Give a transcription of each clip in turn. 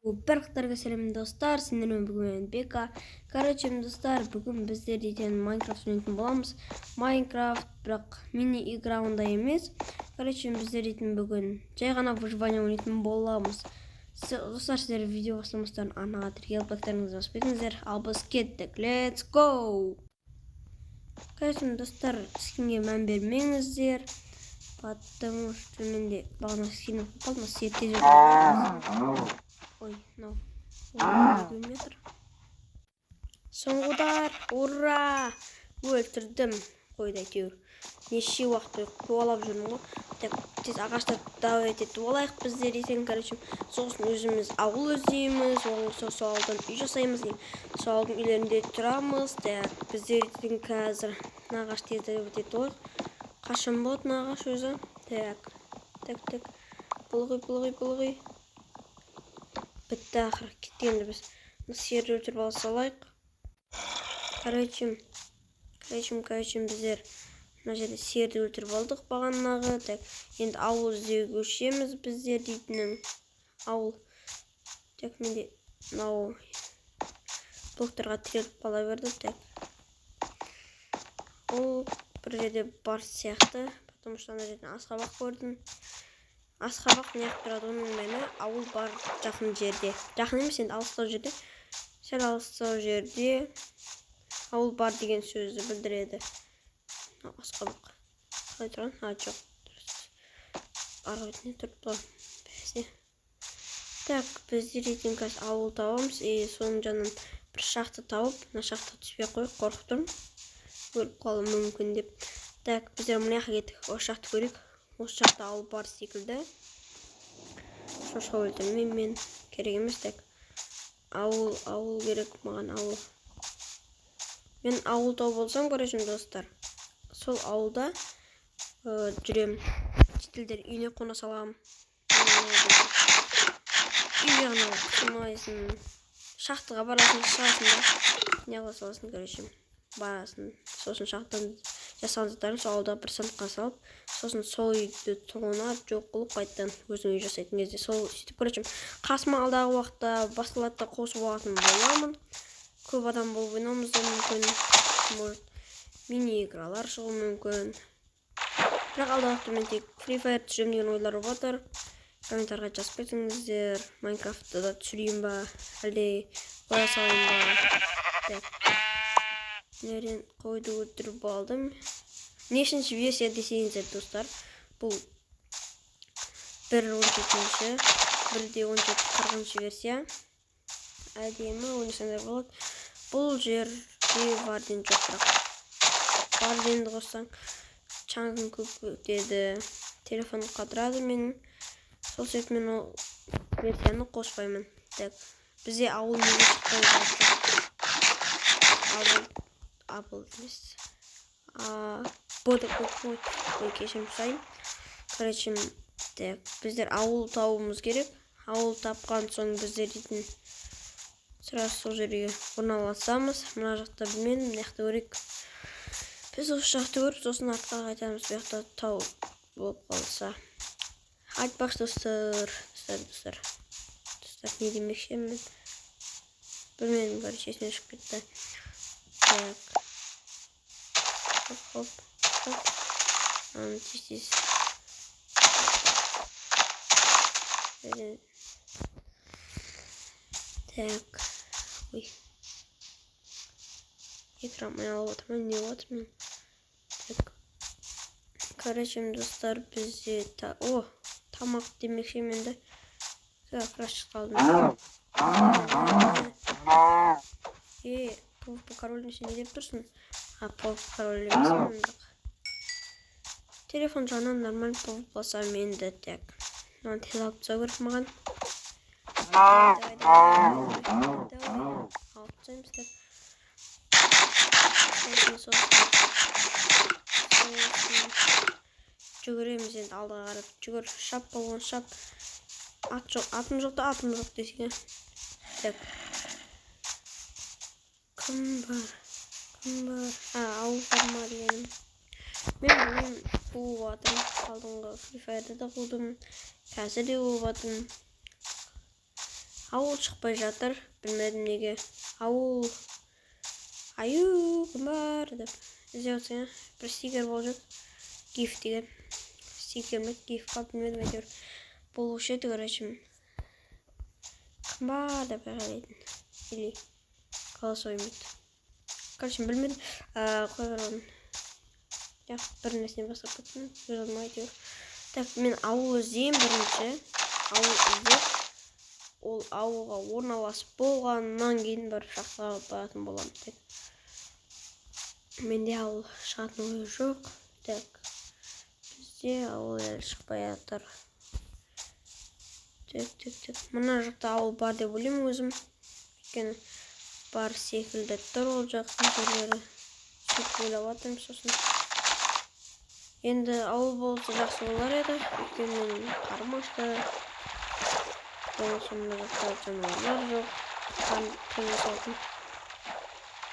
Барлықтарға сәлем, достар! Сендермен бүгін мен, Бека. Короче, достар, бүгін біздер дейтін Майнкрафт ойнайтын боламыз. Майнкрафт, бірақ мини игра ондай емес. Короче, біздер дейтін бүгін жай ғана выживание ойнайтын боламыз. Достар, сіздер видео бастамастан арнаға тіркеліп, лайктарыңызды басып кетіңіздер. Ал біз кеттік, let's go! Короче, достар, скинге мән бермеңіздер, потому что менде бағана скин болып қалды. Мына тез. Ой, мынау 10 метр. Соңғы удар! Ура! Өлтірдім қойды. Әйтеуір неше уақыт бойы қуалап жүрмін ғой. Так, тез ағаштарды добывать етіп алайық біздер ертең. Короче, сосын өзіміз ауыл іздейміз, сол ауылдан үй жасаймыз, сол ауылдың үйлерінде тұрамыз. Так, біздер ертең қазір мына ағашты тез добывать етіп алайық. Қашан болады мына ағаш өзі? Так, так, так, былғи, былғи, былғи. Бітті ақыры. Кетті. Енді біз мына сиырды өлтіріп ала салайық. Короче, біздер мына жерде сиырды өлтіріп алдық бағанағы. Так, енді ауыл іздеуге көшеміз біздер дейтінім ауыл. Так, менде мынау блоктарға тіреліп қала берді. Так, ол бір жерде бар сияқты, потому что ана жерден асқабақ көрдім. Асқабақ неғып тұрады? Оның мәні ауыл бар жақын жерде, жақын емес енді, алыстау жерде, сәл алыстау жерде ауыл бар деген сөзді білдіреді. Асқабақ қалай тұрған? А, жоқ, дұрыс, арғы бетінде тұрыпты ғой, бәсе. Так, біздер ертең қазір ауыл табамыз и соның жанынан бір шахта тауып, мына шахтаға түспей ақ қояйық, қорқып тұрмын өліп қалуым мүмкін деп. Так, біздер мына жаққа кеттік, осы жақты көрейік. Осы жақта ауыл бар секілді. Шошқа өлтірмеймін мен, керек емес. Так, ауыл, ауыл керек маған, ауыл. Мен ауыл тауып болсам, короче, достар, сол ауылда жүремін, шетелдер үйіне қона саламын. Үй жағына қысылмайсың, шахтаға барасың, шығасың да, не қыла саласың. Короче, барасың, сосын шахтадан жасаған заттарыңды сол ауылда бір сандыққа салып, сосын сол үйді тонап, жоқ қылып, қайтадан өзің үй жасайтын кезде сол сөйтіп. Короче, қасыма алдағы уақытта басқаларды да қосып алатын боламын. Көп адам болып ойнауымыз да мүмкін, может, мини игралар шығуы мүмкін. Бірақ алдағы уақытта мен тек Free Fire түсіремін деген ойлар болып жатыр. Комментарийға жазып кетіңіздер, Майнкрафтты да түсірейін ба, әлде қоя салайын ба? Так, мына қойды өлтіріп алдым. Нешінші версия десеңіздер, достар, бұл 1.17-ші, 1.17.40 версия. Әдемі ойнасаңдар болады. Бұл жерде варден жоқ, бірақ варденді қоссаң, чанкың көп өтеді, телефон қатырады менің. Сол себепті мен ол версияны қоспаймын. Так, бізде ауыл неге шықпай жатыр? Ауыл, ауыл емес, а б деп қойып. Ой, кешірім сұраймын. Короче, так, біздер ауыл табуымыз керек. Ауыл тапқан соң біздер дейтін сразу сол жерге орналасамыз. Мына жақта білмедім, мына жақта көрейік. Біз осы жақты көріп, сосын артқа қайтамыз, бұл жақта тау болып қалса. Айтпақшы, достар, достар, достар, достар, не демекші едім мен, білмедім. Короче, есімнен шығып кетті. Так, хоп, хоп, хоп, мынаны тез тез. Так, ой, экран айналып жатыр ма, не болып жатыр мен? Так, короче, достар, бізде о, тамақ демекші едім енді, как раз шығып қалдым. Е, пвп король, сен не деп тұрсың? А, пвп король емеспін, бірақ телефон жағынан нормально пвп басамын енді. Так, мынаны тез алып тастау керек маған. Давай, давай, давай, давай, алып тастаймыз. Так, сосын, сосын, сосын жүгіреміз енді алдыға қарап. Жүгір, шап, болған, шап. Ат жоқ, атым жоқ та, атым жоқ десең. Так, кім бар, кім бар? А, ауыл бар ма дегенім. Мен бүгін қуып жатырмын. Алдыңғы Free Fire'да да қудым, қазір де қуып жатырмын. Ауыл шықпай жатыр, білмедім неге. Ауыл, аю, кім бар деп іздеп отырсаң, бір стикер болып жүр. Гиф деген. Стикер ме, гиф па, білмедім, әйтеуір. Болушы еді, короче. Кім бар деп айқайлайтын. Или голосовой ма еді. Короче, білмедім. Қой бер оны. Бір нәрсені бастап кеттім. Өз алдыма әйтеуір. Так, мен ауыл іздеймін бірінші. Ауыл іздеп, ол ауылға орналасып болғаннан кейін барып шахтаға баратын боламын. Так. Менде ауыл шығатын ой жоқ. Так. Бізде ауыл әлі шықпай жатыр. Так, так, так. Мына жақта ауыл бар деп ойлаймын өзім. Өйткені бар секілді тұр ол жақтың жерлері. Сөйтіп ойлап жатырмын сосын. Енді ауыл болса жақсы болар еді. Өйткені менің қарным ашты. Болмаса мына жақта жануарлар жоқ. Қарын.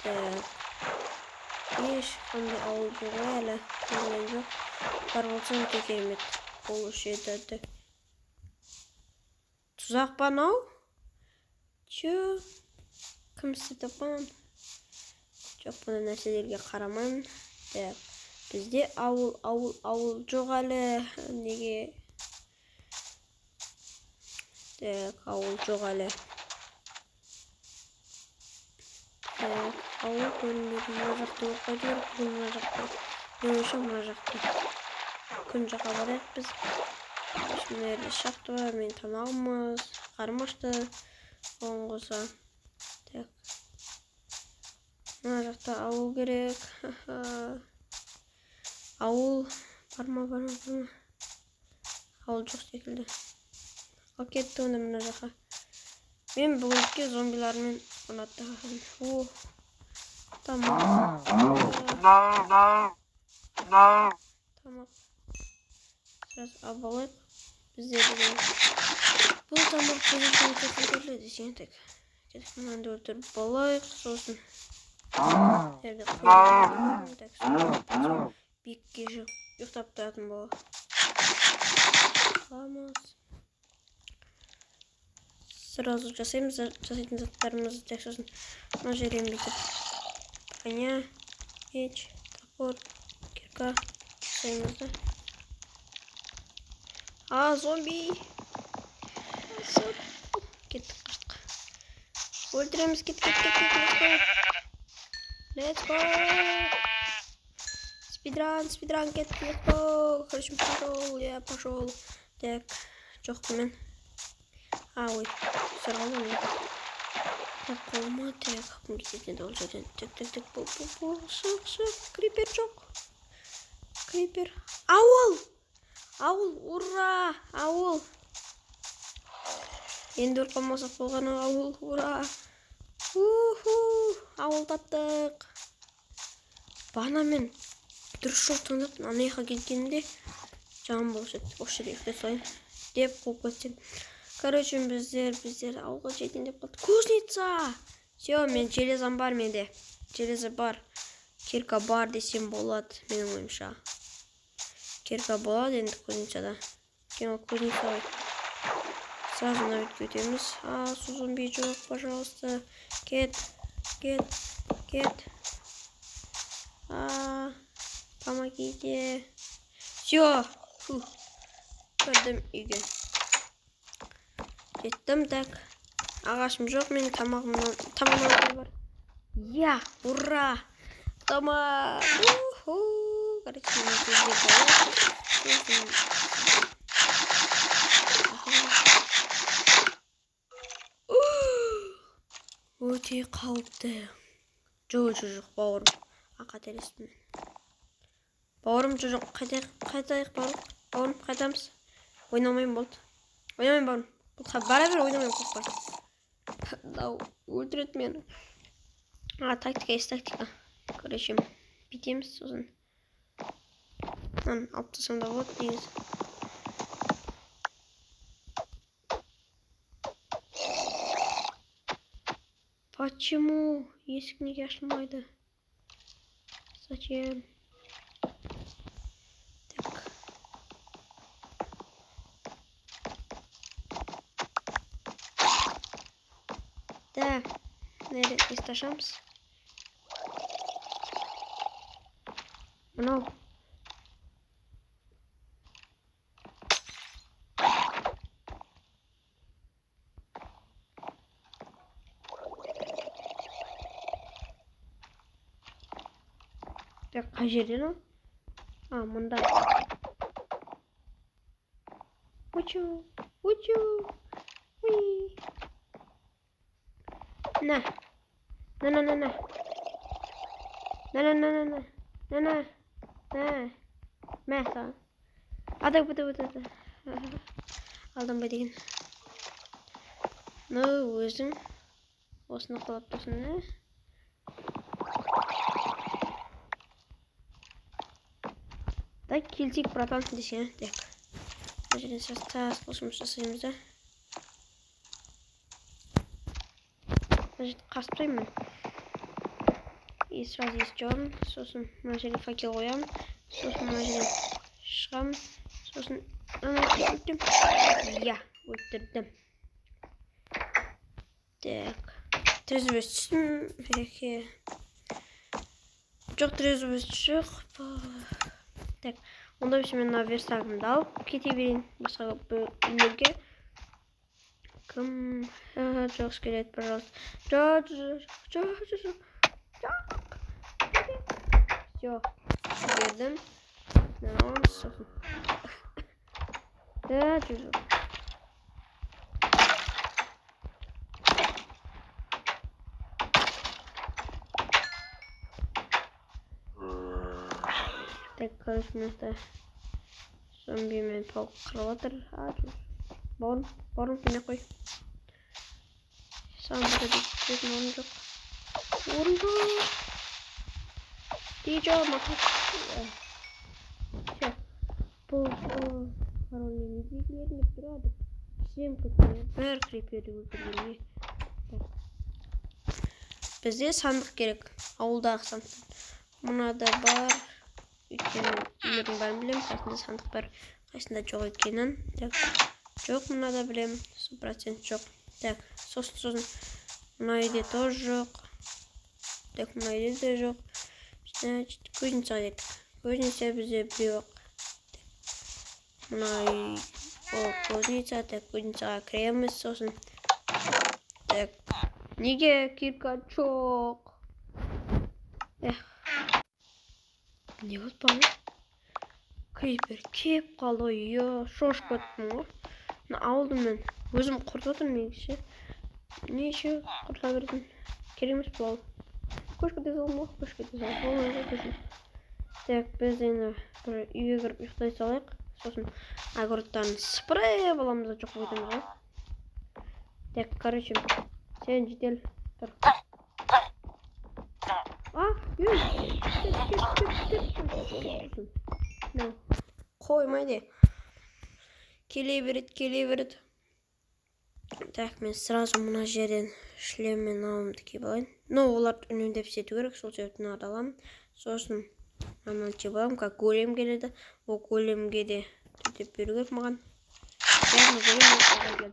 Так. Ешқандай ауыл жоқ әлі. Көрген жоқ. Бар болса өте керемет болушы еді. Тұзақ па анау? Чё? Кім істеп тапқан? Жоқ, бұндай нәрселерге қарамаймын. Так. Бізде ауыл, ауыл, ауыл жоқ әлі. Неге? Так, ауыл жоқ әлі. Так, ауыл көрінбейді. Мына жақта болып қайту керек, бүгін мына жақта. Менің ойымша мына жақта. Күн жаққа барайық біз. Мына жерде шахта бар, менің тамағым аз, қарным ашты. Оған қоса. Так. Мына жақта ауыл керек. Ауыл бар ма, бар ма, бар ма? Ауыл жоқ секілді. Ал кетті онда мына жаққа. Мен бүгінгі зомбилармен ұнатты. О, тамақ. Тамақ. Сразу алып алайық. Бізде бүгін бұл тамақ біз үшін өте қажетті десең, так. Кеттік, мынаны өлтіріп алайық, сосын жерде қойып, так, биікке шығып ұйықтап тұратын боламыз. Сразу жасаймыз жасайтын заттарымызды. Так, сосын мына жерден бүйтіп броня, меч, топор, кирка жасаймыз да. А, зомби! Кеттік, қаштық. Өлтіреміз, кет, кет, кет, кет, let's go. Let's go. Спидран, спидран, кет, let's go. Короче, пошел, я пошел. Так, жоқпын мен. А, ой, сұрғанмын мен. Так, қолыма, так, кім кететін еді ол жерден. Так, так, так, бол, бол, бол, шық, шық, крипер жоқ. Крипер. Ауыл! Ауыл, ура! Ауыл! Енді өліп қалмасақ болғаны, ауыл, ура! Уху! Ауыл таптық. Бағана мен дұрыс жол таңдап, ана жаққа келгенімде жаман болушы еді. Осы жерде ұйықтай салайын деп қуып кетсем. Короче, біздер ауылға жетейін деп қалдық. Кузница! Все, мен железом бар менде. Железо бар. Кирка бар десем болады, менің ойымша. Кирка болады енді кузницада. Өйткені ол кузница ғой. Сразу мына бетке өтеміз. А, су зомби жоқ, пожалуйста. Кет, кет, кет. А, помогите. Все. Фух. Кірдім үйге. Жеттім, так. Ағашым жоқ, менің тамағым бар. Я, ура! Тамақ! Уху! Короче, мен көзге болады. Сосын аха. Өте қауіпті. Жоқ, жоқ, жоқ, бауырым. А, қателестім мен. Бауырым, жоқ, жоқ, қайтайық, қайтайық, бауырым. Бауырым, қайтамыз. Ойнамаймын, болды. Ойнамаймын, бауырым. Бара бер, ойнамаймын, қорықпа. Мынау өлтіреді мені. А, тактика есть тактика. Короче, бүйтеміз, сосын мынаны алып тастасам да болады негізі. Почему есік неге ашылмайды? Зачем? Так. Да, мына есікті ашамыз. Мынау. Так, қай жерден ол? А, мында. Учу, учу. Уи. На. На, на, на, на. На, на, на, на, на. На, на. На. Мә саған. Адай, бұды, бұды, бұды. Алданба деген. Ну, өзің осыны қалап тұрсың, не? Да, келсек, братан, десең, так. Мына жерден сразу тас қылышымыз жасаймыз да. Мына жерді қасып тастаймын. И сразу есік жабамын. Сосын мына жерге факел қоямын. Сосын мына жерден шығамын. Сосын ана өлтірдім. Я, өлтірдім. Так. Терезе түстім. Еке. Жоқ, терезе жоқ. Так, онда мен мына верстагымды алып кете берейін басқа үйлерге. Кім? Жоқ, скелет, пожалуйста. Жоқ, жоқ, жоқ, жоқ, жоқ. Все, бердім. Мынаны сосын. Да, жоқ. Так, короче, мына жақта зомби мен паук қырып жатыр. А, жоқ. Бауырым, бауырым, келмей қой. Саған бұда түсетін орын жоқ. Орын жоқ. Дижо, Все. Бұл пароль не деп тұрады. Всем бір криперді өлтіргенге. Бізде сандық керек. Ауылдағы сандық. Мынада бар. Өйткені үйлердің бәрін білемін, қайсында сандық бар, қайсында жоқ екенін. Так, жоқ, мынада білемін, 100% жоқ. Так, сосын мына үйде тоже жоқ. Так, мына үйде де жоқ. Значит, кузницаға кеттік. Кузница бізде біреу ақ. Мына үй, ол кузница. Так, кузницаға кіреміз, сосын. Так, неге кирка жоқ? Эх. Не болды бағана? Крипер кеп қалды ғой, ё, шошып кеттім ғой. Мына ауылды мен өзім құртып отырмын негізі. Не еще құрта бердім. Керек емес бұл ауыл. Көшіп кете салдым ғой, көшіп кете салдым. Болмай ғой көшіп. Так, біз енді бір үйге кіріп ұйықтай салайық. Сосын огородтарын сыпырып аламыз да жоқ болып кетеміз ғой. Так, короче, сен жедел тұр. А, ей, кет, кет, кет, кет. Қоймайды. Келе береді, келе береді. Так, мен сразу мына жерден шлем мен алымды киіп алайын. Но оларды үнемдеп істету керек, сол себептен мынарды аламын. Сосын ананы киіп аламын, как голем келеді. Ол големге де төтеп беру керек маған. Яғни голем ол келді.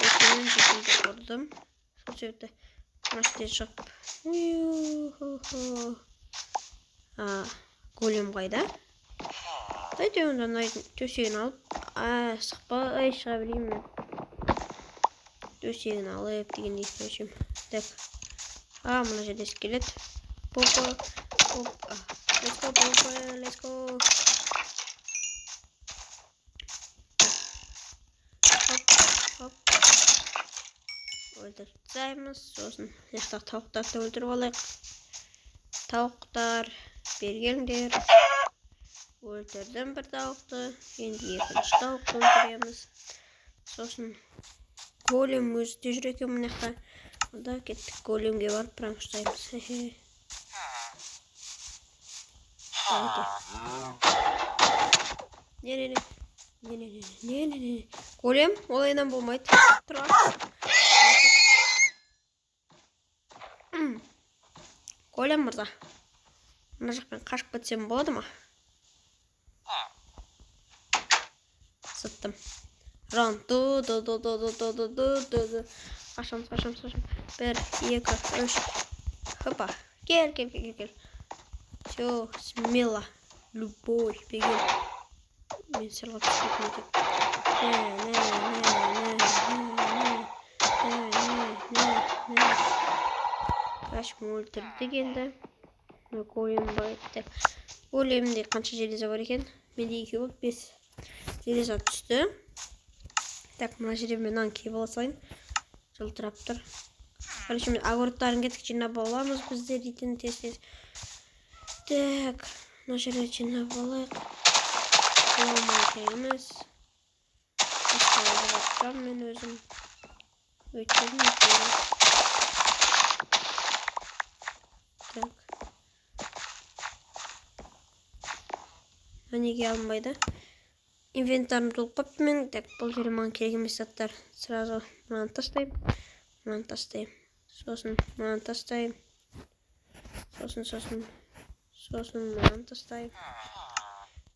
Өйткені жетімді ұрдым. Сол себепті мына жерден шығып. Голем қайда? Давайте онда мына төсегін алып, сықпай шыға берейін мен. Төсегін алып дегендей, короче. Так. Мына жерде скелет. Попа, поп, let's go, попа, let's go. Хоп, хоп. Өлтіріп тастаймыз. Сосын мына жақтағы тауықтарды өлтіріп алайық. Тауықтар, бері келіңдер. Өлтірдім бір тауықты. Енді екінші тауықты өлтіреміз. Сосын голем өзі де жүр екен мына жақта. Онда кеттік, големге барып пранк ұстаймыз. Давайте. Не, не, не. Не, не, не, не, не, не. Голем, олайынан болмайды. Тұра. Голем мырза. Мына жақпен қашып кетсем болады ма? Сыттым. Run. Ду ду ду ду ду ду ду ду ду ду. Қашамыз, қашамыз, қашамыз. Бір, екі, үш. Хопа. Кел, кел, кел, кел. Все, смело. Любой, бегем. Мен сырғып түсіп кетіп. Нә, нә, нә, нә, нә, нә, нә, нә, нә. Короче, өлтірдік енді. Мына голем бар еді. Големде қанша железо бар екен? Менде екеу болып 5 железо түсті. Так, мына жерде мен мынаны киіп ала салайын. Жылтырап тұр. Короче, мен огородтарын кеттік, жинап аламыз біздер дейтін тез тез. Так, мына жерде жинап алайық. Болмай емес. Басқа мен өзім. Өйткені өйткені. Так. Неге алынбайды? Инвентарым толып қапты мен. Так, бұл жерде маған керек емес заттар. Сразу мынаны тастаймын. Мынаны тастаймын. Сосын мынаны тастаймын. Сосын, сосын, сосын мынаны тастаймын.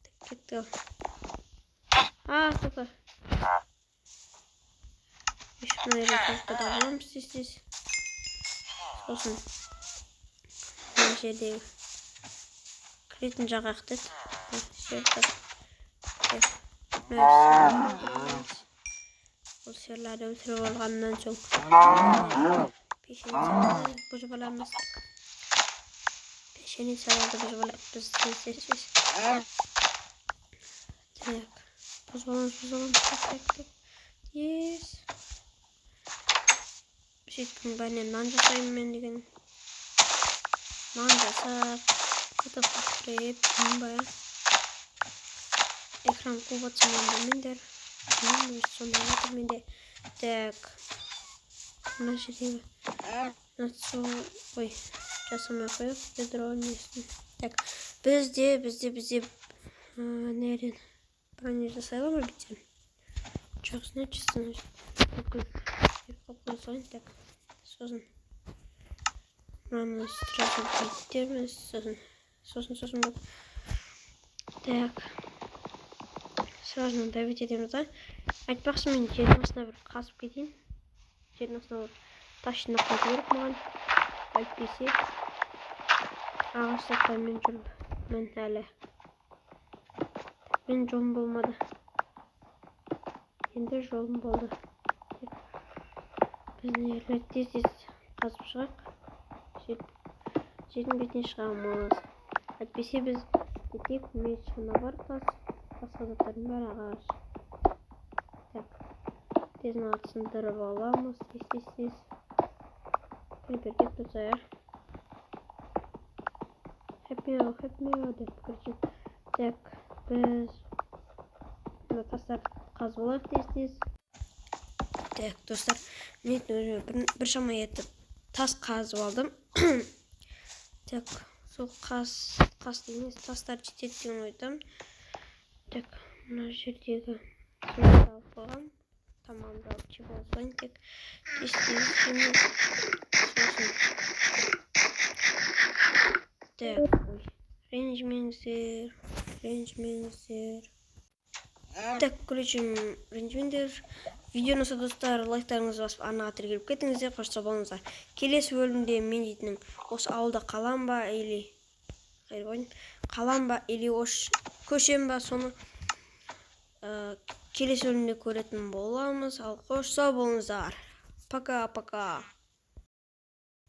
Так, кеттік. А, тоқта. Үш мына жерде тоқтата аламыз тез тез. Сосын мына жердегі кіретін жақ ақ деді. Бұл сиырларды өлтіріп алғаннан соң пешеницаларды бұзып аламыз. Пешеницаларды бұзып алайық біз тез тез тез. Так, бұзып аламыз, бұзып аламыз. Так, так, так. Тез. Сөйтіп бәрінен нан жасаймын мен деген. Нан жасап, қатып қатып ба. Экран қуып жатсам білмеңдер. Білмеймін, сондай жатыр менде. Так. Мына жердегі ой, жасамай қояйық ведро несін. Так, бізде неден броня жасай аламын ба бүйтсем? Жоқ, значит, бүкіл қойып қоя салайын. Так, сосын мынаны сразу бүйтеміз, сосын, сосын, сосын. Так, сразу добить етеміз да. Айтпақшы, мен жердің астына бір қазып кетейін. Жердің астына бір тас жинап қайту керек маған. Әйтпесе ағаш заттармен жүрмін әлі. Мен жолым болмады. Енді жолым болды. Біз жерлерді тез тез қазып шығайық. Сөйтіп жердің бетіне шығамыз. Әйтпесе біз тек меч қана бар, тас, басқа заттардың бәрі ағаш. Так, тез мынаны сындырып аламыз. Тез, тез, тез. Крипер кетіп тұрса, иә. Help me, help me деп, короче. Так, біз мына тастарды қазып алайық тез тез. Так, достар, мен өзіме біршама етіп тас қазып алдым. Так, сол қас, қас емес, тастар жетеді деген ойдамын. Так, мына жердегі суды алып қойғам. Тамағымды алып жеп ала салайын. Так, тез тез жейміз. Сосын. Так, ой, ренжімеңіздер, ренжімеңіздер. Так, короче, ренжімеңдер. Видео ұнаса, достар, лайктарыңызды басып, арнаға тіркеліп кетіңіздер. Қош, сау болыңыздар. Келесі бөлімде мен дейтінім осы ауылда қалам ба или қалам ба или ош көшем ба, соны келесі бөлімде көретін боламыз. Ал қош, сау болыңыздар. Пока пока.